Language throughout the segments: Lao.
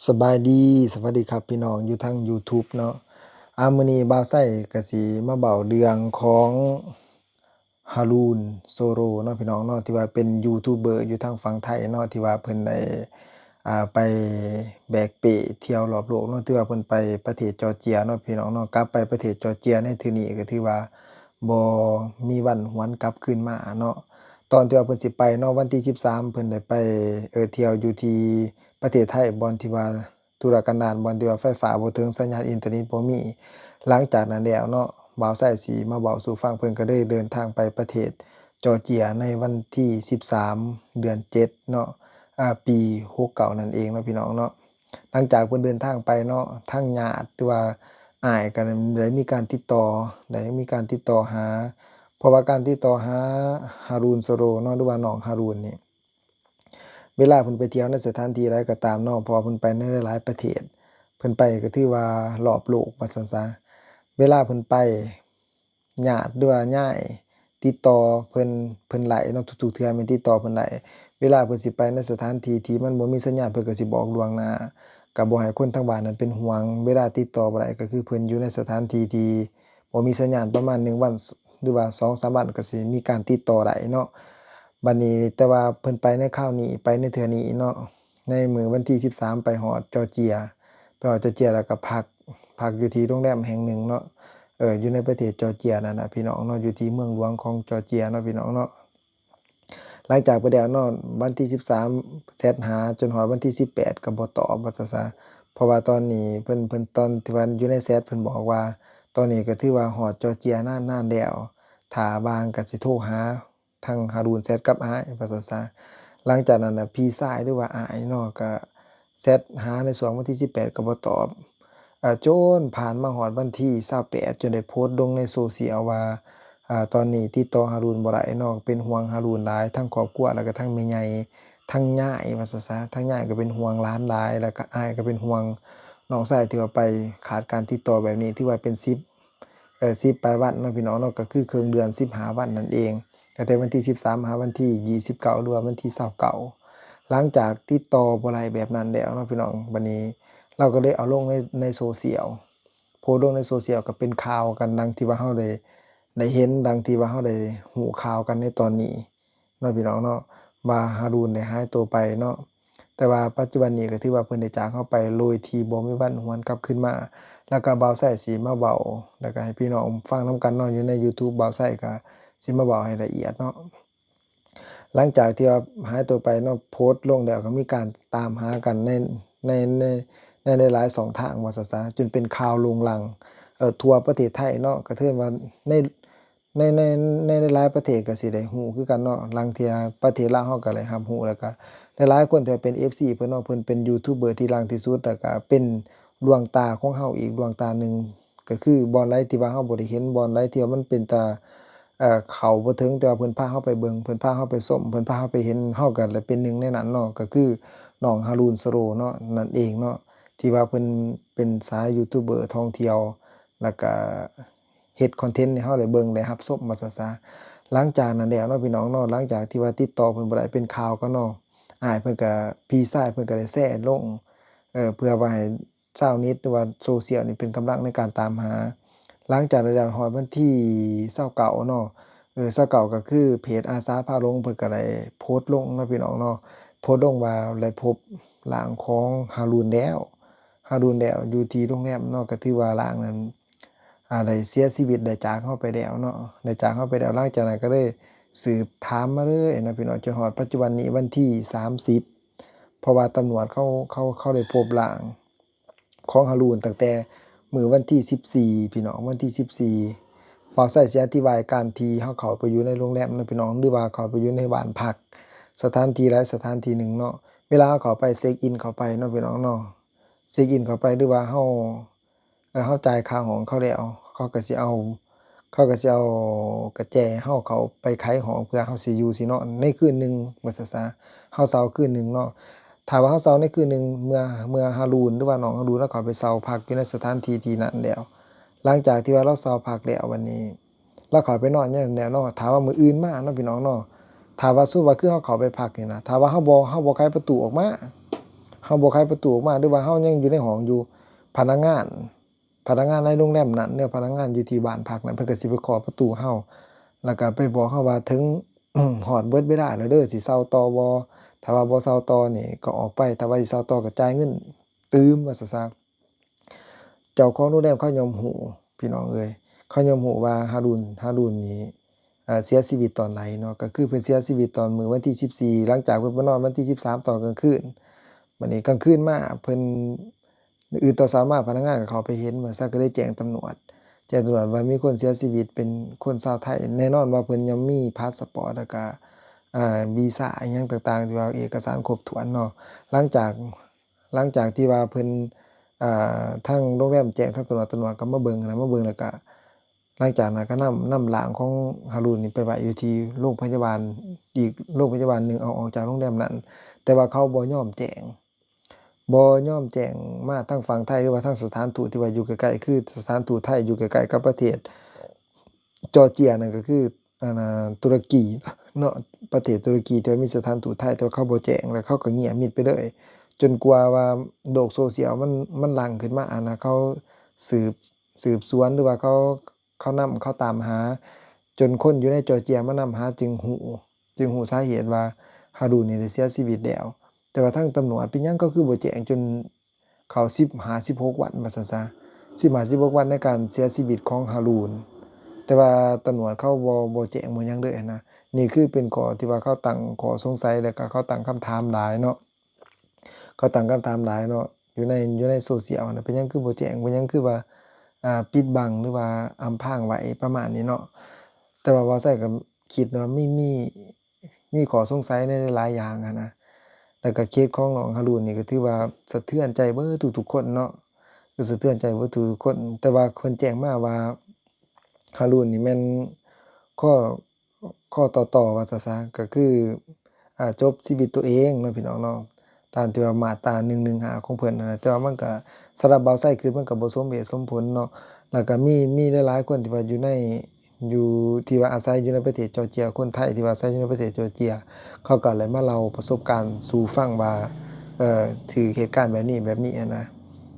ສະບາຍດີ ສະຫວັດດີຄັບພີ່ນ້ອງຢູ່ທາງ YouTube ເນາະ. ອາ ມື້ນີ້ບ່າວໄຊກະຊິມາເວົ້າເລື່ອງຂອງ ຮາຣູນ ໂຊໂຣ ເນາະພີ່ນ້ອງເນາະ ທີ່ວ່າເປັນຢູທູບເບີຢູ່ທາງຝັ່ງໄທເນາະ ທີ່ວ່າເພິ່ນໄດ້ ອາ ໄປແບກເປ້ທ່ຽວລອບໂລກເນາະ ທີ່ວ່າເພິ່ນໄປປະເທດຈໍເຈຍເນາະພີ່ນ້ອງເນາະ. ກັບໄປປະເທດຈໍເຈຍໃນເທື່ອນີ້ກະຖືວ່າບໍ່ມີວັນຫວນກັບຄືນມາເນາະ. ຕອນທີ່ວ່າເພິ່ນຊິໄປເນາະ ວັນທີສິບສາມ ເພິ່ນໄດ້ໄປ ເອີ ທ່ຽວຢູ່ທີ່ປະເທດໄທ ບ່ອນທີ່ວ່າ ທຸລະກັນດານ ບ່ອນທີ່ວ່າໄຟຟ້າບໍ່ເຖິງ ສັນຍານອິນເຕີເນັດບໍ່ມີ. ຫຼັງຈາກນັ້ນແລ້ວເນາະ ບ່າວໄຊຊິມາເວົ້າສູ່ຟັງ ເພິ່ນກະເລີຍເດີນທາງໄປປະເທດຈໍເຈຍໃນວັນທີສິບສາມ ເດືອນເຈັດເນາະ ອາ ປີຫົກເກົ້ານັ້ນເອງເນາະພີ່ນ້ອງເນາະ. ຫຼັງຈາກເພິ່ນເດີນທາງໄປເນາະ ທາງຍາດ ຫຼືວ່າອ້າຍກະໄດ້ມີການຕິດຕໍ່ ໄດ້ມີການຕິດຕໍ່ຫາ ເພາະວ່າການຕິດຕໍ່ຫາ ຮາຣູນ ໂຊໂຣ ເນາະ ຫຼືວ່ານ້ອງຮາຣູນນີ້ ເວລາເພິ່ນໄປທ່ຽວໃນສະຖານທີ່ໃດກໍຕາມເນາະ ເພາະວ່າເພິ່ນໄປໃນຫຼາຍໆປະເທດ ເພິ່ນໄປກໍຖືວ່າລອບໂລກວ່າຊັ້ນຊະ. ເວລາເພິ່ນໄປ ຍາດ ຫຼືວ່າຍາຍຕິດຕໍ່ເພິ່ນ ເພິ່ນໄດ້ເນາະ ທຸກໆເທື່ອແມ່ນຕິດຕໍ່ເພິ່ນໄດ້. ເວລາເພິ່ນຊິໄປໃນສະຖານທີ່ທີ່ມັນບໍ່ມີສັນຍານ ເພິ່ນກໍຊິບອກລ່ວງໜ້າ ກໍບໍ່ໃຫ້ຄົນທາງບ້ານນັ້ນເປັນຫ່ວງ. ເວລາຕິດຕໍ່ບໍ່ໄດ້ ກໍຄືເພິ່ນຢູ່ໃນສະຖານທີ່ທີ່ບໍ່ມີສັນຍານປະມານໜຶ່ງວັນ ຫຼືວ່າສອງສາມວັນກໍຊິມີການຕິດຕໍ່ໄດ້ເນາະ. ບັດນີ້ ແຕ່ວ່າເພິ່ນໄປໃນຄາວນີ້ ໄປໃນເທື່ອນີ້ເນາະ ໃນມື້ວັນທີສິບສາມ ໄປຮອດຈໍເຈຍ ໄປຮອດຈໍເຈຍແລ້ວກໍພັກ ພັກຢູ່ທີ່ໂຮງແຮມແຫ່ງໜຶ່ງເນາະ ເອີ ຢູ່ໃນປະເທດຈໍເຈຍນັ້ນນະພີ່ນ້ອງເນາະ ຢູ່ທີ່ເມືອງຫຼວງຂອງຈໍເຈຍເນາະພີ່ນ້ອງເນາະ. ຫຼັງຈາກໄປແລ້ວເນາະ ວັນທີສິບສາມ ແຊັດຫາຈົນຮອດວັນທີສິບແປດກໍບໍ່ຕອບວ່າຊັ້ນຊະ ເພາະວ່າຕອນນີ້ເພິ່ນ ເພິ່ນ ຕອນທີ່ວ່າຢູ່ໃນແຊັດເພິ່ນບອກວ່າ ຕອນນີ້ກໍຖືວ່າຮອດຈໍເຈຍນານໆແລ້ວ ຖ້າວ່າງກໍຊິໂທຫາ ທັງຮາຣູນແຊັດກັບອ້າຍວ່າຊັ້ນຊະ. ຫຼັງຈາກນັ້ນນະ ພີ່ຊາຍ ຫຼືວ່າອ້າຍເນາະ ກະແຊັດຫາໃນຊ່ວງວັນທີສິບແປດກໍບໍ່ຕອບ ເອີ ຈົນຜ່ານມາຮອດວັນທີຊາວແປດ ຈົນໄດ້ໂພສລົງໃນໂຊຊຽວວ່າ ເອີ ຕອນນີ້ຕິດຕໍ່ຮາຣູນບໍ່ໄດ້ເນາະ ເປັນຫ່ວງຮາຣູນຫຼາຍ ທັງຄອບຄົວ ແລ້ວກະທັງແມ່ໃຫຍ່ ທັງຍາຍວ່າຊັ້ນຊະ. ທັງຍາຍກໍເປັນຫ່ວງຫຼານຫຼາຍ ແລ້ວກະອ້າຍກໍເປັນຫ່ວງນ້ອງຊາຍ ທີ່ວ່າໄປຂາດການຕິດຕໍ່ແບບນີ້ ຖືວ່າເປັນສິບ ເອີ ສິບປາຍວັນເນາະພີ່ນ້ອງເນາະ ກໍຄືເຄິ່ງເດືອນ ສິບຫ້າວັນນັ້ນເອງ ຕັ້ງແຕ່ວັນທີສິບສາມຫາວັນທີຊາວເກົ້າ ຫຼືວ່າວັນທີຊາວເກົ້າ. ຫຼັງຈາກຕິດຕໍ່ບໍ່ໄດ້ແບບນັ້ນແລ້ວເນາະພີ່ນ້ອງ ບັດນີ້ລາວກໍເລີຍເອົາລົງໃນ ໃນໂຊຊຽວ ໂພສລົງໃນໂຊຊຽວ ກໍເປັນຂ່າວກັນດັ່ງທີ່ວ່າເຮົາໄດ້ ໄດ້ເຫັນ ດັ່ງທີ່ວ່າເຮົາໄດ້ຮູ້ຂ່າວກັນໃນຕອນນີ້ ເນາະພີ່ນ້ອງເນາະ ວ່າຮາຣູນໄດ້ຫາຍໂຕໄປເນາະ. ແຕ່ວ່າປັດຈຸບັນນີ້ກໍຖືວ່າເພິ່ນໄດ້ຈາກເຮົາໄປໂດຍທີ່ບໍ່ມີວັນຫວນກັບຄືນມາ. ແລ້ວກໍບ່າວໄຊຊິມາເວົ້າ ແລ້ວກໍໃຫ້ພີ່ນ້ອງຟັງນຳກັນເນາະ ຢູ່ໃນຢູທູບ ບ່າວໄຊກໍຊິມາເວົ້າໃຫ້ລະອຽດເນາະ. ຫຼັງຈາກທີ່ວ່າຫາຍໂຕໄປເນາະ ໂພສລົງແລ້ວ ກໍມີການຕາມຫາກັນໃນ ໃນ ໃນ ໃນຫຼາຍໆຊ່ອງທາງວ່າຊັ້ນຊະ ຈົນເປັນຂ່າວໂດ່ງດັງ ເອີ ທົ່ວປະເທດໄທເນາະ ກໍຖືວ່າໃນ ໃນ ໃນ ໃນຫຼາຍໆປະເທດກໍຊິໄດ້ຮູ້ຄືກັນເນາະ ລາງເທື່ອປະເທດລາວເຮົາກໍໄດ້ຮັບຮູ້ ແລ້ວກໍຫຼາຍໆຄົນທີ່ວ່າເປັນເອັຟຊີເພິ່ນເນາະ ເພິ່ນເປັນຢູທູບເບີທີ່ດັງທີ່ສຸດ ແລ້ວກໍເປັນດວງຕາຂອງເຮົາອີກດວງຕາໜຶ່ງ ກໍຄືບ່ອນໃດທີ່ວ່າເຮົາບໍ່ໄດ້ເຫັນ ບ່ອນໃດທີ່ວ່າມັນເປັນຕາ ເອີ ເຂົ້າບໍ່ເຖິງ ແຕ່ວ່າເພິ່ນພາເຮົາໄປເບິ່ງ ເພິ່ນພາເຮົາໄປຊົມ ເພິ່ນພາເຮົາໄປເຫັນ ເຮົາກໍໄດ້ເປັນໜຶ່ງໃນນັ້ນເນາະ ກໍຄືນ້ອງຮາຣູນ ໂຊໂຣ ເນາະ ນັ້ນເອງເນາະ ທີ່ວ່າເພິ່ນເປັນສາຍຢູທູບເບີທ່ອງທ່ຽວ ແລ້ວກໍ ເຮັດຄອນເທັນໃຫ້ເຮົາໄດ້ເບິ່ງໄດ້ຮັບຊົມວ່າຊັ້ນຊະ. ຫຼັງຈາກນັ້ນແລ້ວເນາະພີ່ນ້ອງເນາະ ຫຼັງຈາກທີ່ວ່າຕິດຕໍ່ເພິ່ນບໍ່ໄດ້ ເປັນຂ່າວກັນເນາະ ອ້າຍເພິ່ນກໍ ພີ່ຊາຍເພິ່ນກໍໄດ້ແຊລົງ ເອີ ເພື່ອວ່າໃຫ້ຊາວເນັດ ຫຼືວ່າໂຊຊຽວນີ້ເປັນກຳລັງໃນການຕາມຫາ. ຫຼັງຈາກນັ້ນແລ້ວຮອດວັນທີຊາວເກົ້າເນາະ ເອີ ຊາວເກົ້າກໍຄືເພຈອາສາພາຫຼົງເພິ່ນກໍໄດ້ໂພສລົງເນາະພີ່ນ້ອງເນາະ ໂພສລົງວ່າໄດ້ພົບຮ່າງຂອງຮາຣູນແລ້ວ ຮາຣູນແລ້ວ ຢູ່ທີ່ໂຮງແຮມເນາະ ກໍຖືວ່າຮ່າງນັ້ນ ອາ ໄດ້ເສຍຊີວິດ ໄດ້ຈາກເຮົາໄປແລ້ວເນາະ ໄດ້ຈາກເຮົາໄປແລ້ວ. ຫຼັງຈາກນັ້ນກໍເລີຍສືບຖາມມາເລີຍເນາະພີ່ນ້ອງ ຈົນຮອດປັດຈຸບັນນີ້ວັນທີສາມສິບ ເພາະວ່າຕຳຫຼວດເຂົາ ເຂົາ ເຂົາໄດ້ພົບຮ່າງຂອງຮາຣູນຕັ້ງແຕ່ມື້ວັນທີສິບສີ່ ພີ່ນ້ອງ ວັນທີສິບສີ່ ບ່າວໄຊຊິອະທິບາຍການທີ່ເຮົາເຂົ້າໄປຢູ່ໃນໂຮງແຮມເນາະພີ່ນ້ອງ ຫຼືວ່າເຂົ້າໄປຢູ່ໃນບ້ານພັກ ສະຖານທີ່ໃດສະຖານທີ່ໜຶ່ງເນາະ ເວລາເຮົາເຂົ້າໄປເຊັກອິນເຂົ້າໄປເນາະພີ່ນ້ອງເນາະ ເຊັກອິນເຂົ້າໄປ ຫຼືວ່າເຮົາ ເອີ ເຮົາຈ່າຍຄ່າຫ້ອງເຂົາແລ້ວ ເຂົາກໍຊິເອົາ ເຂົາກໍຊິເອົາກະແຈໃຫ້ເຮົາເຂົ້າໄປໄຂຫ້ອງ ເພື່ອເຮົາຊິຢູ່ຊິນອນໃນຄືນໜຶ່ງວ່າຊັ້ນຊະ ເຮົາເຊົ່າຄືນໜຶ່ງເນາະ. ຖ້າວ່າເຮົາເຊົ່າໃນຄືນໜຶ່ງ ເມື່ອ ເມື່ອຮາຣູນ ຫຼືວ່ານ້ອງຮາຣູນລາວເຂົ້າໄປເຊົ່າພັກຢູ່ໃນສະຖານທີ່ທີ່ນັ້ນແລ້ວ ຫຼັງຈາກທີ່ວ່າລາວເຊົ່າພັກແລ້ວ ບັດນີ້ ລາວເຂົ້າໄປນອນຢູ່ນັ້ນແລ້ວເນາະ ຖ້າວ່າມື້ອື່ນມາເນາະພີ່ນ້ອງເນາະ ຖ້າວ່າສົມມຸດວ່າຄືເຮົາເຂົ້າໄປພັກນີ້ນະ ຖ້າວ່າເຮົາບໍ່ ເຮົາບໍ່ໄຂປະຕູອອກມາ ເຮົາບໍ່ໄຂປະຕູອອກມາ ຫຼືວ່າເຮົາຍັງຢູ່ໃນຫ້ອງຢູ່ ພະນັກງານ ພະນັກງານໃນໂຮງແຮມນັ້ນ ຫຼືພະນັກງານຢູ່ທີ່ບ້ານພັກນັ້ນ ເພິ່ນກໍຊິໄປເຄາະປະຕູເຮົາ ແລ້ວກໍໄປບອກເຮົາວ່າເຖິງ ຮອດເບິດເວລາແລ້ວເດີ ຊິເຊົ່າຕໍ່ບໍ່? ຖ້າວ່າບໍ່ເຊົ່າຕໍ່ນີ້ກໍອອກໄປ ຖ້າວ່າຊິເຊົ່າຕໍ່ກໍຈ່າຍເງິນຕື່ມ ວ່າຊັ້ນຊະ. ເຈົ້າຂອງໂຮງແຮມເຂົາຍ່ອມຮູ້ ພີ່ນ້ອງເອີຍ ເຂົາຍ່ອມຮູ້ວ່າຮາລຸນ ຮາລຸນນີ້ ເອີ ເສຍຊີວິດຕອນໃດເນາະ ກໍຄືເພິ່ນເສຍຊີວິດຕອນມື້ວັນທີສິບສີ່ ຫຼັງຈາກເພິ່ນໄປນອນວັນທີສິບສາມຕອນກາງຄືນ. ບັດນີ້ກາງຄືນມາເພິ່ນ ອື່ນຕອນເຊົ້າມາພະນັກງານກໍເຂົ້າໄປເຫັນ ວ່າຊັ້ນ ກໍເລີຍແຈ້ງຕຳຫຼວດ ແຈ້ງຕຳຫຼວດວ່າມີຄົນເສຍຊີວິດເປັນຄົນຊາວໄທ. ແນ່ນອນວ່າເພິ່ນຍ່ອມມີພາສປອດ ແລ້ວກໍ ເອີ ວີຊາອີ່ຫຍັງຕ່າງໆ ທີ່ວ່າເອກະສານຄົບຖ້ວນເນາະ. ຫຼັງຈາກ ຫຼັງຈາກທີ່ວ່າເພິ່ນ ເອີ ທາງໂຮງແຮມແຈ້ງທາງຕຳຫຼວດ ຕຳຫຼວດກໍມາເບິ່ງນະ ມາເບິ່ງແລ້ວກໍ ຫຼັງຈາກນັ້ນກໍນຳ ນຳຮ່າງຂອງຮາລຸນນີ້ໄປໄວ້ຢູ່ທີ່ໂຮງພະຍາບານ ອີກໂຮງພະຍາບານໜຶ່ງ ເອົາອອກຈາກໂຮງແຮມນັ້ນ ແຕ່ວ່າເຂົາບໍ່ຍອມແຈ້ງ ບໍ່ຍອມແຈ້ງມາທາງຝັ່ງໄທ ຫຼືວ່າທາງສະຖານທູດທີ່ວ່າຢູ່ໃກ້ໆ ຄືສະຖານທູດໄທຢູ່ໃກ້ໆກັບປະເທດຈອເຈຍ ນັ້ນກໍຄື ອັນນ່າ ຕຸລະກີເນາະ ປະເທດຕຸລະກີທີ່ວ່າມີສະຖານທູດໄທ ແຕ່ວ່າເຂົາບໍ່ແຈ້ງ ແລ້ວເຂົາກໍງຽບມິດໄປເລີຍ ຈົນກວ່າວ່າໂລກໂຊຊຽວມັນ ມັນຫຼັ່ງຂຶ້ນມາ ອັນນ່າ ເຂົາສືບ ສືບສວນ ຫຼືວ່າເຂົາ ເຂົານຳ ເຂົາຕາມຫາ ຈົນຄົນຢູ່ໃນຈອເຈຍມານຳຫາ ຈຶ່ງຮູ້ ຈຶ່ງຮູ້ສາເຫດວ່າຮາລຸນນີ້ໄດ້ເສຍຊີວິດແລ້ວ. ແຕ່ວ່າທາງຕຳຫຼວດເປັນຫຍັງເຂົາຄືບໍ່ແຈ້ງ ຈົນເຂົ້າສິບຫ້າ ສິບຫົກວັນ ວ່າຊັ້ນຊະ ສິບຫ້າ ສິບຫົກວັນໃນການເສຍຊີວິດຂອງຮາລຸນ ແຕ່ວ່າຕຳຫຼວດເຂົາບໍ່ ບໍ່ແຈ້ງບໍ່ຫຍັງເລີຍຫັ້ນນະ. ນີ້ຄືເປັນຂໍ້ທີ່ວ່າເຂົາຕັ້ງຂໍ້ສົງໄສ ແລ້ວກໍເຂົາຕັ້ງຄຳຖາມຫຼາຍເນາະ. ເຂົາຕັ້ງຄຳຖາມຫຼາຍເນາະ ຢູ່ໃນ ຢູ່ໃນໂຊຊຽວນະ ເປັນຫຍັງຄືບໍ່ແຈ້ງ ເປັນຫຍັງຄືວ່າ ອ່າ ປິດບັງ ຫຼືວ່າອຳພາງໄວ້ ປະມານນີ້ເນາະ. ແຕ່ວ່າບ່າວໄຊກໍຄິດວ່າມີ ມີ ມີຂໍ້ສົງໄສໃນຫຼາຍໆຢ່າງຫັ້ນນະ ແລ້ວກໍເຄສຂອງນ້ອງຮາລຸນນີ້ກໍຖືວ່າສະເທືອນໃຈເບິດທຸກໆຄົນເນາະ ກໍສະເທືອນໃຈເບິດທຸກໆຄົນ. ແຕ່ວ່າເພິ່ນແຈ້ງມາວ່າ ຮາລຸນນີ້ແມ່ນຂໍ້ ຂໍ້ຕໍ່ໆ ວ່າຊັ້ນຊະ ກໍຄື ອ່າ ຈົບຊີວິດຕົວເອງເນາະ ພີ່ນ້ອງເນາະ ຕາມທີ່ວ່າມາດຕາໜຶ່ງໜຶ່ງຫ້າຂອງເພິ່ນຫັ້ນນະ. ແຕ່ວ່າມັນກໍ ສຳລັບບ່າວໄຊຄືມັນກໍບໍ່ສົມເຫດສົມຜົນເນາະ. ແລ້ວກໍມີ ມີຫຼາຍໆຄົນທີ່ວ່າຢູ່ໃນ ຢູ່ ທີ່ວ່າອາໄສຢູ່ໃນປະເທດຈອເຈຍ ຄົນໄທທີ່ວ່າອາໄສຢູ່ໃນປະເທດຈອເຈຍ ເຂົາກໍໄດ້ມາເລົ່າປະສົບການສູ່ຟັງວ່າ ເອີ ຖືກເຫດການແບບນີ້ ແບບນີ້ຫັ້ນນະ.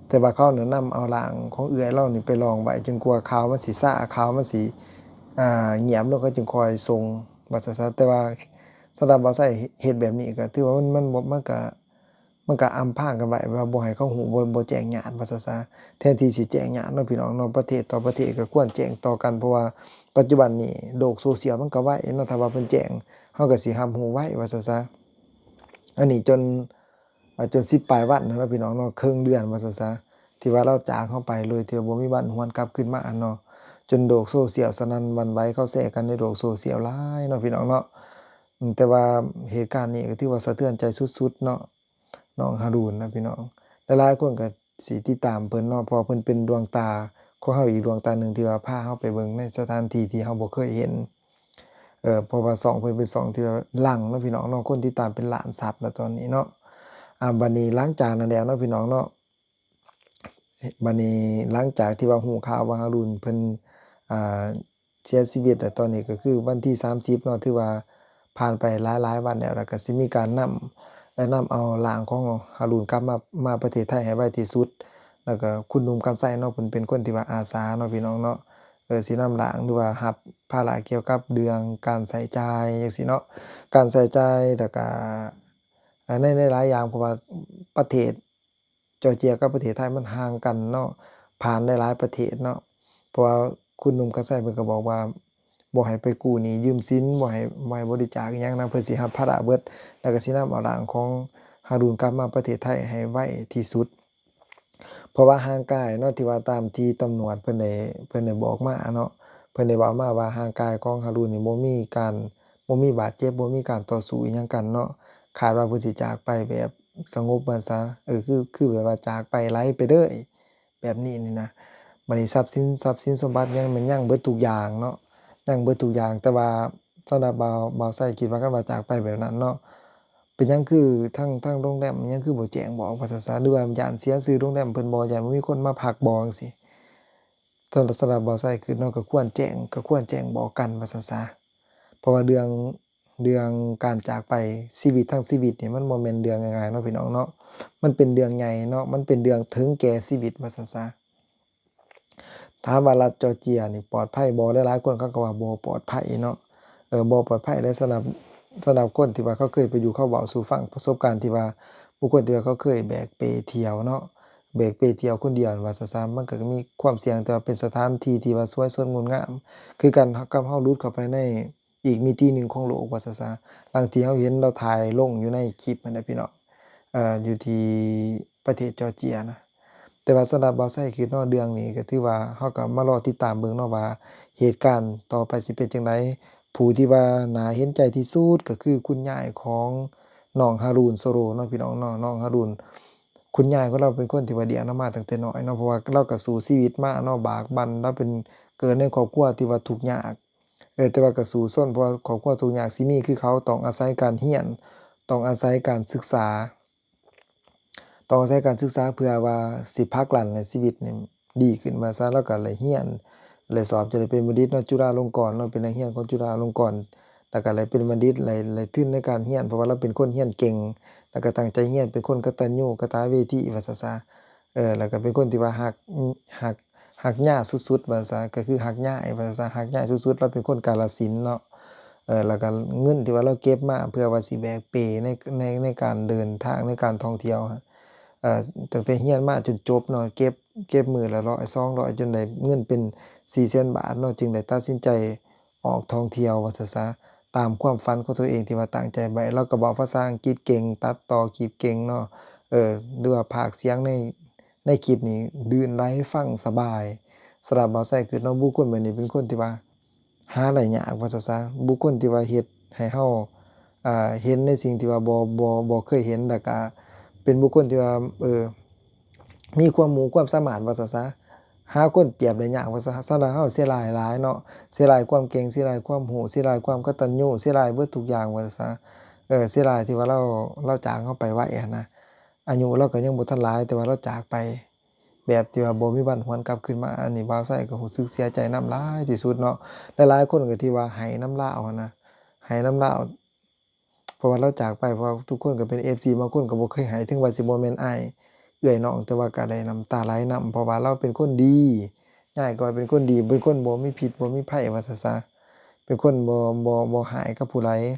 ແຕ່ວ່າເຂົານະນຳເອົາຮ່າງຂອງເອື້ອຍລາວນີ້ໄປລອງໄວ້ ຈົນກວ່າຂ່າວມັນຊິຊາ ຂ່າວມັນຊິ ອ່າ ງຽບລົງ ເຂົາຈຶ່ງຄ່ອຍສົ່ງ ວ່າຊັ້ນຊະ. ແຕ່ວ່າສຳລັບບ່າວໄຊເຮັດແບບນີ້ກໍຖືວ່າມັນ ມັນບໍ່ ມັນກໍ ມັນກໍອຳພາງກັນໄວ້ ວ່າບໍ່ໃຫ້ເຂົາຮູ້ ບໍ່ ບໍ່ແຈ້ງຍາດ ວ່າຊັ້ນຊະ. ແທນທີ່ຊິແຈ້ງຍາດເນາະ ພີ່ນ້ອງເນາະ ປະເທດຕໍ່ປະເທດກໍຄວນແຈ້ງຕໍ່ກັນ ເພາະວ່າປັດຈຸບັນນີ້ໂລກໂຊຊຽວມັນກໍໄວເນາະ ຖ້າວ່າເພິ່ນແຈ້ງ ເຮົາກໍຊິຮັບຮູ້ໄວ ວ່າຊັ້ນຊະ. ອັນນີ້ຈົນ ອ່າ ຈົນສິບປາຍວັນແລ້ວເນາະ ພີ່ນ້ອງເນາະ ເຄິ່ງເດືອນ ວ່າຊັ້ນຊະ ທີ່ວ່າລາວຈາກເຮົາໄປໂດຍທີ່ບໍ່ມີວັນຫວນກັບຄືນມາເນາະ. ຈົນໂລກໂຊຊຽວສະໜັ່ນຫວັ່ນໄຫວ ເຂົາແຊກັນໃນໂລກໂຊຊຽວຫຼາຍເນາະ ພີ່ນ້ອງເນາະ. ອືມ ແຕ່ວ່າເຫດການນີ້ກໍຖືວ່າສະເທືອນໃຈສຸດໆເນາະ ນ້ອງຮາລຸນນະ ພີ່ນ້ອງ. ຫຼາຍໆຄົນກໍຊິຕິດຕາມເພິ່ນເນາະ ເພາະວ່າເພິ່ນເປັນດວງຕາຂອງເຮົາອີກດວງຕາໜຶ່ງ ທີ່ວ່າພາເຮົາໄປເບິ່ງໃນສະຖານທີ່ທີ່ເຮົາບໍ່ເຄີຍເຫັນ. ເອີ ເພາະວ່າຊ່ອງເພິ່ນເປັນຊ່ອງທີ່ວ່າດັງເນາະ ພີ່ນ້ອງເນາະ ຄົນຕິດຕາມເປັນລ້ານຊັບແລ້ວຕອນນີ້ເນາະ. ອ່າ ບັດນີ້ຫຼັງຈາກນັ້ນແລ້ວເນາະ ພີ່ນ້ອງເນາະ ບັດນີ້ຫຼັງຈາກທີ່ວ່າຮູ້ຂ່າວວ່າຮາລຸນເພິ່ນ ອ່າ ເສຍຊີວິດແລ້ວ ຕອນນີ້ກໍຄືວັນທີສາມສິບເນາະ ຖືວ່າຜ່ານໄປຫຼາຍໆວັນແລ້ວ ແລ້ວກໍຊິມີການນຳ ເອີ ນຳເອົາຮ່າງຂອງຮາລຸນກັບມາ ມາປະເທດໄທໃຫ້ໄວທີ່ສຸດ. ແລ້ວກໍຄຸນໜຸ່ມ ການໄຊ ເນາະ ເພິ່ນເປັນຄົນທີ່ວ່າອາສາເນາະ ພີ່ນ້ອງເນາະ ເອີ ຊິນຳຮ່າງ ຫຼືວ່າຮັບພາລະກ່ຽວກັບເລື່ອງການໃຊ້ຈ່າຍຈັ່ງຊີ້ເນາະ ການໃຊ້ຈ່າຍ ແລ້ວກໍ ເອີ ໃນ ໃນຫຼາຍຢ່າງ ເພາະວ່າປະເທດ ຈອເຈຍກັບປະເທດໄທມັນຫ່າງກັນເນາະ ຜ່ານຫຼາຍໆປະເທດເນາະ. ເພາະວ່າຄຸນໜຸ່ມ ການໄຊ ເພິ່ນກໍບອກວ່າບໍ່ໃຫ້ໄປກູ້ໜີ້ຢືມສິນ ບໍ່ໃຫ້ ບໍ່ໃຫ້ບໍລິຈາກອີ່ຫຍັງນຳ ເພິ່ນຊິຮັບພາລະເບິດ ແລ້ວກໍຊິນຳເອົາຮ່າງຂອງຮາລຸນກັບມາປະເທດໄທໃຫ້ໄວທີ່ສຸດ. ເພາະວ່າຮ່າງກາຍເນາະ ທີ່ວ່າຕາມທີ່ຕຳຫຼວດເພິ່ນໄດ້ ເພິ່ນໄດ້ບອກມາເນາະ ເພິ່ນໄດ້ເວົ້າມາວ່າຮ່າງກາຍຂອງຮາລຸນນີ້ບໍ່ມີການ ບໍ່ມີບາດເຈັບ ບໍ່ມີການຕໍ່ສູ້ອີ່ຫຍັງກັນເນາະ ຄາດວ່າເພິ່ນຊິຈາກໄປແບບສະຫງົບວ່າຊະ ເອີ ຄື ຄືແບບວ່າຈາກໄປໄຫຼໄປເລີຍແບບນີ້ນີ້ນະ. ບັດນີ້ຊັບສິນ ຊັບສິນສົມບັດຍັງແມ່ນຍັງເບິດທຸກຢ່າງເນາະ ຍັງເບິດທຸກຢ່າງ ແຕ່ວ່າສຳລັບບ່າວ ບ່າວໄຊຄິດວ່າ ຄັນວ່າຈາກໄປແບບນັ້ນເນາະ ເປັນຫຍັງຄືທາງ ທາງໂຮງແຮມຫຍັງຄືບໍ່ແຈ້ງບອກວ່າຊັ້ນຊະ ຫຼືວ່າຢ້ານເສຍຊື່ໂຮງແຮມເພິ່ນບໍ່ ຢ້ານບໍ່ມີຄົນມາພັກບໍ່ ຈັ່ງຊີ້. ສຳ ສຳລັບບ່າວໄຊຄິດເນາະ ກໍຄວນແຈ້ງ ກໍຄວນແຈ້ງບອກກັນວ່າຊັ້ນຊະ ເພາະວ່າເລື່ອງ ເລື່ອງການຈາກໄປ ຊີວິດທັງຊີວິດນີ້ ມັນບໍ່ແມ່ນເລື່ອງງ່າຍໆເນາະ ພີ່ນ້ອງເນາະ. ມັນເປັນເລື່ອງໃຫຍ່ເນາະ ມັນເປັນເລື່ອງເຖິງແກ່ຊີວິດວ່າຊັ້ນຊະ. ຖາມວ່າລັດຈໍເຈຍນີ້ປອດໄພບໍ່? ຫຼາຍໆຄົນເຂົາກໍວ່າບໍ່ປອດໄພເນາະ ເອີ ບໍ່ປອດໄພເດ້. ສຳລັບ ສຳລັບຄົນທີ່ວ່າເຂົາເຄີຍໄປຢູ່ ເຂົາເວົ້າສູ່ຟັງປະສົບການທີ່ວ່າ ບຸກຄົນທີ່ວ່າເຂົາເຄີຍແບກເປທ່ຽວເນາະ ແບກເປທ່ຽວຄົນດຽວວ່າຊັ້ນຊະ ມັນກໍມີຄວາມສ່ຽງ ແຕ່ວ່າເປັນສະຖານທີ່ທີ່ວ່າສວຍສົດງົດງາມ ຄືກັນກັບເຮົາຫຼຸດເຂົ້າໄປໃນ ອີກມິຕິໜຶ່ງຂອງໂລກວ່າຊັ້ນຊະ. ດັ່ງທີ່ເຮົາເຫັນລາວຖ່າຍລົງຢູ່ໃນຄລິບຫັ້ນນະ ພີ່ນ້ອງ ເອີ ຢູ່ທີ່ປະເທດຈໍເຈຍນະ. ແຕ່ວ່າສຳລັບບ່າວໄຊຄິດເນາະ ເລື່ອງນີ້ກໍຖືວ່າເຮົາກໍມາລໍຕິດຕາມເບິ່ງເນາະວ່າ ເຫດການຕໍ່ໄປຊິເປັນຈັ່ງໃດ. ຜູ້ທີ່ວ່າໜ້າເຫັນໃຈທີ່ສຸດກໍຄືຄຸນຍາຍຂອງນ້ອງຮາຣູນໂຊໂລເນາະ ພີ່ນ້ອງເນາະ. ນ້ອງຮາຣູນ ຄຸນຍາຍຂອງລາວເປັນຄົນທີ່ວ່າລ້ຽງລາວມາຕັ້ງແຕ່ນ້ອຍເນາະ ເພາະວ່າລາວກໍສູ້ຊີວິດມາເນາະ ບາກບັ່ນ. ລາວເປັນ ເກີດໃນຄອບຄົວທີ່ວ່າທຸກຍາກ ເອີ ແຕ່ວ່າກໍສູ້ຊົນ ເພາະວ່າຄອບຄົວທຸກຍາກ ຊິມີຄືເຂົາ ຕ້ອງອາໄສການຮຽນ ຕ້ອງອາໄສການສຶກສາ ຕ້ອງອາໄສການສຶກສາເພື່ອວ່າຊິຜັກດັນໃຫ້ຊີວິດນີ້ດີຂຶ້ນວ່າຊັ້ນ. ລາວກໍໄດ້ຮຽນ ໄດ້ສອບ ຈົນໄດ້ເປັນບັນດິດເນາະ ຈຸລາລົງກອນເນາະ ເປັນນັກຮຽນຂອງຈຸລາລົງກອນ ແລ້ວກໍໄດ້ເປັນບັນດິດ ໄດ້ ໄດ້ທຶນໃນການຮຽນ ເພາະວ່າລາວເປັນຄົນຮຽນເກັ່ງ ແລ້ວກໍຕັ້ງໃຈຮຽນ ເປັນຄົນກະຕັນຍູກະຕະເວທີວ່າຊັ້ນຊະ. ເອີ ແລ້ວກໍເປັນຄົນທີ່ວ່າຮັກ ຮັກ ຮັກຍ່າສຸດໆ ວ່າຊະ ກໍຄືຮັກຍາຍວ່າຊະ ຮັກຍາຍສຸດໆ. ລາວເປັນຄົນກາລະສິນເນາະ ເອີ ແລ້ວກໍເງິນທີ່ວ່າລາວເກັບມາເພື່ອວ່າຊິແບກເປໃນ ໃນ ໃນການເດີນທາງ ໃນການທ່ອງທ່ຽວ ເອີ ຕັ້ງແຕ່ຮຽນມາຈົນຈົບເນາະ ເກັບ ເກັບມື້ລະຮ້ອຍສອງຮ້ອຍ ຈົນໄດ້ເງິນເປັນສີ່ແສນບາດເນາະ ຈຶ່ງໄດ້ຕັດສິນໃຈ ອອກທ່ອງທ່ຽວວ່າຊັ້ນຊະ ຕາມຄວາມຝັນຂອງຕົວເອງທີ່ວ່າຕັ້ງໃຈໄວ້. ລາວກໍເວົ້າພາສາອັງກິດເກັ່ງ ຕັດຕໍ່ຄລິບເກັ່ງເນາະ ເອີ ຫຼືວ່າພາກສຽງໃນ ໃນຄລິບນີ້ລື່ນໄຫຼຟັງສະບາຍ. ສຳລັບບ່າວໄຊຄິດເນາະ ບຸກຄົນແບບນີ້ເປັນຄົນທີ່ວ່າຫາໄດ້ຍາກວ່າຊັ້ນຊະ ບຸກຄົນທີ່ວ່າເຮັດໃຫ້ເຮົາ ເອີ ເຫັນໃນສິ່ງທີ່ວ່າບໍ່ ບໍ່ ບໍ່ເຄີຍເຫັນ ແລ້ວກະເປັນບຸກຄົນທີ່ວ່າ ເອີ ມີຄວາມຮູ້ຄວາມສາມາດວ່າຊັ້ນຊະ ຫາຄົນປຽບໄດ້ຍາກວ່າຊັ້ນ. ສຳລັບເຮົາເສຍດາຍຫຼາຍເນາະ ເສຍດາຍຄວາມເກັ່ງ ເສຍດາຍຄວາມຮູ້ ເສຍດາຍຄວາມກະຕັນຍູ ເສຍດາຍເບິດທຸກຢ່າງວ່າຊັ້ນຊະ. ເອີ ເສຍດາຍທີ່ວ່າລາວ ລາວຈາກເຮົາໄປໄວຫັ້ນນະ ອາຍຸລາວກໍຍັງບໍ່ທັນຫຼາຍ ແຕ່ວ່າລາວຈາກໄປແບບທີ່ວ່າບໍ່ມີວັນຫວນກັບຄືນມາ. ອັນນີ້ບ່າວໄຊກໍຮູ້ສຶກເສຍໃຈນຳຫຼາຍທີ່ສຸດເນາະ ຫຼາຍໆຄົນກໍທີ່ວ່າໄຫ້ນຳລາວຫັ້ນນະ ໄຫ້ນຳລາວ ເພາະວ່າລາວຈາກໄປ ເພາະວ່າທຸກຄົນກໍເປັນເອັຟຊີ ບາງຄົນກໍບໍ່ເຄີຍໄຫ້ ເຖິງວ່າຊິບໍ່ແມ່ນອ້າຍເອື້ອຍນ້ອງ ແຕ່ວ່າກໍໄດ້ນ້ຳຕາໄຫຼນຳ ເພາະວ່າລາວເປັນຄົນດີ ຍາຍກໍວ່າເປັນຄົນດີ ເປັນຄົນບໍ່ມີພິດບໍ່ມີໄພວ່າຊັ້ນຊະ ເປັນຄົນບໍ່ ບໍ່ ບໍ່ຮ້າຍກັບຜູ້ໃດ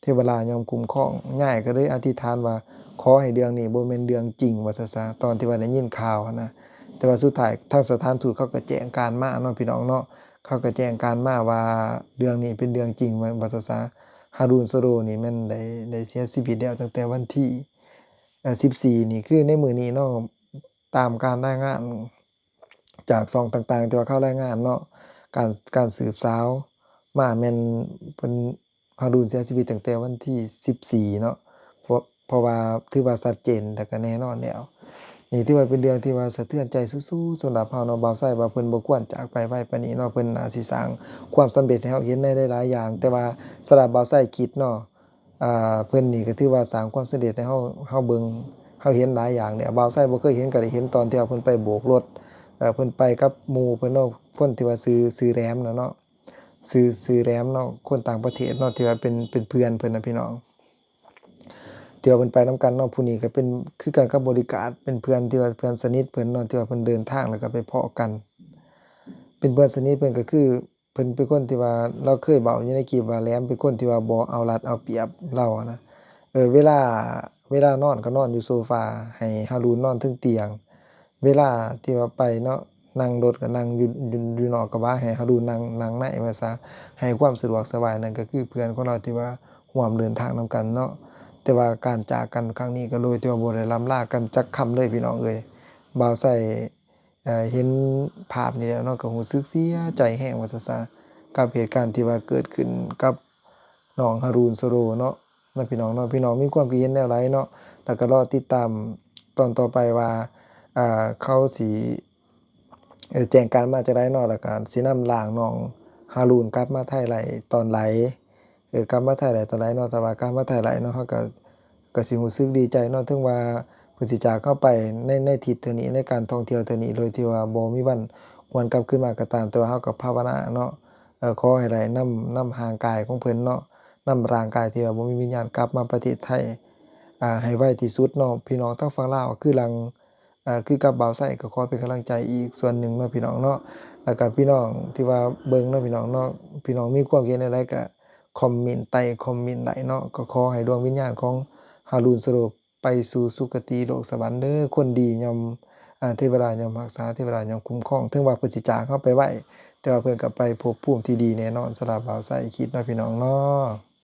ເທວະດາຍ່ອມຄຸ້ມຄອງ. ຍາຍກໍເລີຍອະທິຖານວ່າ ຂໍໃຫ້ເລື່ອງນີ້ບໍ່ແມ່ນເລື່ອງຈິງວ່າຊັ້ນຊະ ຕອນທີ່ວ່າໄດ້ຍິນຂ່າວຫັ້ນນະ. ແຕ່ວ່າສຸດທ້າຍທາງສະຖານທູດເຂົາກໍແຈ້ງການມາເນາະ ພີ່ນ້ອງເນາະ ເຂົາກໍແຈ້ງການມາວ່າເລື່ອງນີ້ເປັນເລື່ອງຈິງວ່າ ວ່າຊັ້ນຊະ. ຮາຣູນໂຊໂດນີ້ແມ່ນໄດ້ ໄດ້ເສຍຊີວິດແລ້ວຕັ້ງແຕ່ວັນທີ ເອີ ສິບສີ່ ນີ້ ຄືໃນມື້ນີ້ເນາະ ຕາມການລາຍງານຈາກຊ່ອງຕ່າງໆ ທີ່ວ່າເຂົາລາຍງານເນາະ ການ ການສືບສາວມາແມ່ນເພິ່ນ ຮາຣູນເສຍຊີວິດຕັ້ງແຕ່ວັນທີສິບສີ່ເນາະ ເພາະ ເພາະວ່າຖືວ່າຊັດເຈນ ແລ້ວກໍແນ່ນອນແລ້ວ. ນີ້ຖືວ່າເປັນເລື່ອງທີ່ວ່າສະເທືອນໃຈສຸດໆ ສຳລັບເຮົາເນາະ ບ່າວໄຊວ່າເພິ່ນບໍ່ຄວນຈາກໄປໄວປານນີ້ເນາະ ເພິ່ນໜ້າຊິສ້າງຄວາມສຳເລັດໃຫ້ເຮົາເຫັນໃນຫຼາຍໆຢ່າງ. ແຕ່ວ່າສຳລັບບ່າວໄຊຄິດເນາະ ອ່າ ເພິ່ນນີ້ກໍຖືວ່າສ້າງຄວາມສຳເລັດໃຫ້ເຮົາ ເຮົາເບິ່ງ ເຮົາເຫັນຫຼາຍຢ່າງແລ້ວ. ບ່າວໄຊບໍ່ເຄີຍເຫັນ ກໍໄດ້ເຫັນຕອນທີ່ວ່າເພິ່ນໄປໂບກລົດ ເອີ ເພິ່ນໄປກັບໝູ່ເພິ່ນເນາະ ຄົນທີ່ວ່າຊື່ ຊື່ແຫຼມນະເນາະ ຊື່ ຊື່ແຫຼມເນາະ ຄົນຕ່າງປະເທດເນາະ ທີ່ວ່າເປັນ ເປັນເພື່ອນເພິ່ນນະ ພີ່ນ້ອງ ທີ່ວ່າເພິ່ນໄປນຳກັນເນາະ. ຜູ້ນີ້ກໍເປັນຄືກັນກັບບໍລິກາດ ເປັນເພື່ອນທີ່ວ່າເພື່ອນສະໜິດເພິ່ນເນາະ ທີ່ວ່າເພິ່ນເດີນທາງແລ້ວກໍໄປພໍ້ກັນ ເປັນເພື່ອນສະໜິດເພິ່ນ ກໍຄື ເພິ່ນເປັນຄົນທີ່ວ່າ ລາວເຄີຍເວົ້າຢູ່ໃນຄລິບວ່າ ແຫຼມເປັນຄົນທີ່ວ່າບໍ່ເອົາລັດເອົາປຽບລາວນະ. ເອີ ເວລາ ເວລານອນກໍນອນຢູ່ໂຊຟາ ໃຫ້ຮາຣູນນອນເທິງຕຽງ ເວລາທີ່ວ່າໄປເນາະ ນັ່ງລົດກໍນັ່ງຢູ່ ຢູ່ ຢູ່ນອກກະບະ ໃຫ້ຮາຣູນນັ່ງ ນັ່ງໃນວ່າຊະ ໃຫ້ຄວາມສະດວກສະບາຍ. ນັ້ນກໍຄືເພື່ອນຂອງລາວທີ່ວ່າຮ່ວມເດີນທາງນຳກັນເນາະ. ແຕ່ວ່າການຈາກກັນຄັ້ງນີ້ກໍໂດຍທີ່ວ່າບໍ່ໄດ້ລ່ຳລາກັນຈັກຄຳເລີຍ ພີ່ນ້ອງເອີຍ. ບ່າວໄຊ ເອີ ເຫັນພາບນີ້ແລ້ວເນາະ ກໍຮູ້ສຶກເສຍໃຈແຮງວ່າຊັ້ນຊະ ກັບເຫດການທີ່ວ່າເກີດຂຶ້ນກັບນ້ອງຮາຣູນໂຊໂດເນາະ ນະ ພີ່ນ້ອງເນາະ. ພີ່ນ້ອງມີຄວາມຄິດເຫັນແນວໃດເນາະ ແລ້ວກໍລໍຕິດຕາມຕອນຕໍ່ໄປວ່າ ເອີ ເຂົາຊິ ເອີ ແຈ້ງການມາຈັ່ງໃດເນາະ ແລ້ວກໍຊິນຳຮ່າງນ້ອງຮາຣູນກັບມາໄທໄດ້ຕອນໃດ ເອີ ກັບມາໄທໄດ້ຕອນໃດເນາະ. ຖ້າວ່າກັບມາໄທໄດ້ເນາະ ເຮົາກໍ ກໍຊິຮູ້ສຶກດີໃຈເນາະ ເຖິງວ່າເພິ່ນຊິຈາກເຮົາໄປໃນ ໃນທຣິບເທື່ອນີ້ ໃນການທ່ອງທ່ຽວເທື່ອນີ້ ໂດຍທີ່ວ່າບໍ່ມີວັນຫວນກັບຄືນມາກໍຕາມ, ແຕ່ວ່າເຮົາກໍພາວະນາເນາະ ເອີ ຂໍໃຫ້ໄດ້ນຳ ນຳຮ່າງກາຍຂອງເພິ່ນເນາະ ນຳຮ່າງກາຍທີ່ວ່າບໍ່ມີວິນຍານກັບມາປະເທດໄທ ອ່າ ໃຫ້ໄວທີ່ສຸດເນາະ ພີ່ນ້ອງທາງຝັ່ງລາວ ຄືຫຼັງ ອ່າ ຄືກັບບ່າວໄຊ ກໍຂໍເປັນກຳລັງໃຈອີກສ່ວນໜຶ່ງເນາະ ພີ່ນ້ອງເນາະ ແລ້ວກໍພີ່ນ້ອງທີ່ວ່າເບິ່ງເນາະ ພີ່ນ້ອງເນາະ ພີ່ນ້ອງມີຄວາມຄິດເຫັນແນວໃດກໍຄອມເມັນໃຕ້ຄອມເມັນໄດ້ເນາະ ກໍຂໍໃຫ້ດວງວິນຍານຂອງຫາລຸນສະໂລ ໄປສູ່ສຸຄະຕິໂລກສະຫວັນເດີ ຄົນດີຍ່ອມ ອ່າ ເທວະດາຍ່ອມຮັກສາ ເທວະດາຍ່ອມຄຸ້ມຄອງ ເຖິງວ່າເພິ່ນຊິຈາກເຮົາໄປໄວ ແຕ່ວ່າເພິ່ນກໍໄປພົບພູມທີ່ດີແນ່ນອນ ສຳລັບບ່າວໄຊຄິດເນາະ ພີ່ນ້ອງເນາະ.